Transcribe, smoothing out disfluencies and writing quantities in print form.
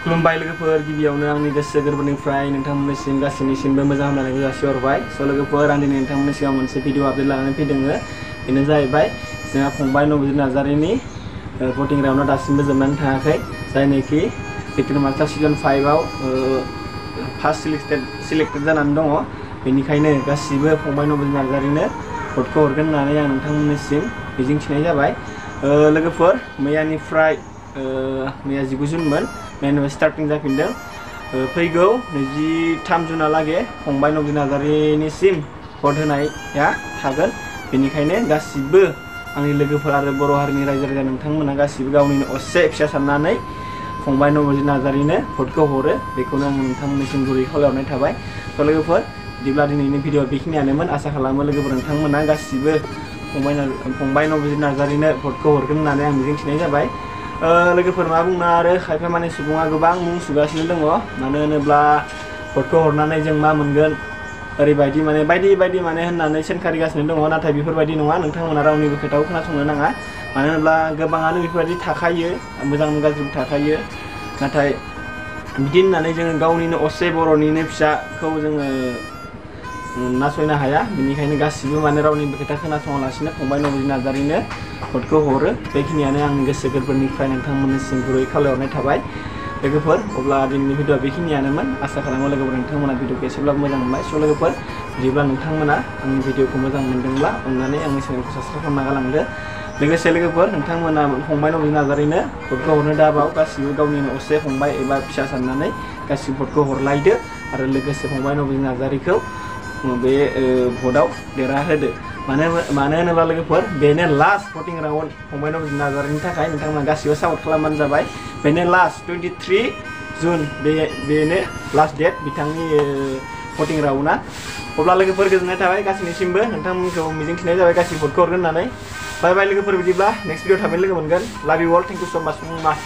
खुलुमबाय लोगोफोर गिबियावनो आंनि गोसो गोरबोनिफ्राय नोंथांमोननिसिम गासैनिसिमबो मोजां हामलायनायखौ जासिहरबाय। स' लोगोफोर आं दिनै नोंथांमोननि सिगाङाव मोनसे भिडिअ आपडेट लानानै फैदों। बेनो जाहैबाय जोंहा फंबाय नबजित नार्जारिनि भटिं राउन्डआ दासिमबो जोबनानै थाङाखै। जायनोखि लिटिल मास्टार सिजन 5 आव फार्स्ट सिलेक्टेड जानानै दङ। बेनिखायनो गासिबो फंबाय नबजित नार्जारिनो भटखौ हरगोन होननानै आं नोंथांमोननिसिम मिजिंथिनाय जाबाय। लोगोफोर मैयानिफ्राय मैया 19 जुनमोन मैयानिफ्राय स्टार्टिं जाफिनदों। फैगौ 23 जुनहालागै फंबाय नबजित नार्जारिनिसिम भट होनाया थागोन। बेनिखायनो गासिबो आंनि लोगोफोर आरो बर' हारिनि रायजो राजा नोंथांमोना गासिबो गावनिनो असे फिसा साननानै फंबाय नबजित नार्जारिनो भटखौ हरो। बेखौनो आं नोंथांमोननिसिम गुरै खावलायहरनाय थाबाय। स' लोगोफोर बिदिब्ला दिनैनि भिडिअ बेखिनियानोमोन। आसा खालामो लोगोफोर नोंथांमोना गासिबो फंबाय नबजित नार्जारिनो भटखौ हरगोन होननानै आं मिजिंथिनाय जाबाय। लोगोफोर मा बुंनो आरो खायफा माने सुबुङा गोबां मुं सुगासिनो दङ। मानो होनोब्ला भटखौ हरनानै जों मा मोनगोन ओरैबायदि माने बायदि माने होननानै सोंखारिगासिनो दङ। नाथाय बेफोरबायदि नङा, नोंथांमोना रावनिबो खोथाखौ खोनासंनो नाङा। मानो होनोब्ला गोबाङानो बेफोरबायदि थाखायो, मोजां गाज्रि थाखायो। नाथाय बिदि होननानै जोङो गावनिनो असे बर'निनो फिसाखौ जोङो नासयनो हाया। बेनिखायनो गासिबो माने रावनिबो खोथा खोनासङालासिनो फंबाय नबजित नार्जारिनो भटखौ हरो। बेखिनियानो आंनि गोसो गोरबोनिफ्राय नोंथांमोननिसिम गुरै खावलायहरनाय थाबाय। लोगोफोर अब्ला दिनैनि भिडिअआ बेखिनियानोमोन। आसा खालामो लोगोफोर नोंथांमोना भिडिअखौ एसेब्लाबो मोजां मोनबाय। स' लोगोफोर बिदिब्ला नोंथांमोना आंनि भिडिअखौ मोजां मोनदोंब्ला अननानै आंनि चेनेलखौ साबस्क्राइब खालामना गालांदो। लोगोसे लोगोफोर नोंथांमोना फंबाय नबजित नार्जारिनो भटखौ हरनो दाबाव गासिबो गावनिनो असे फंबाय एबा फिसा साननानै गासिबो भटखौ हरलायदो आरो लोगोसे फंबाय नबजित नार्जारिखौ बे भटआव देरहाहोदो। मानो होनोब्ला लोगोफोर बेनो लास्ट भटिं राउन्ड फंबाय नबजित नार्जारिनि थाखाय। नोंथांमोना गासिबो सापर्ट खालामबानो जाबाय। बेनो लास्ट 23 जुन बेनो लास्ट डेट बिथांनि भटिं राउन्डआ। अब्ला लोगोफोर गोजोननाय थाबाय गासैनिसिमबो। नोंथांमोनखौ मिजिंथिनाय जाबाय गासिबो भटखौ हरगोन होननानै। बाय बाय लोगोफोर बिदिब्ला नेक्स्ट भिडिअ थाबैनो लोगो मोनगोन। लाभ इउ अल, थेंक इउ सो माच।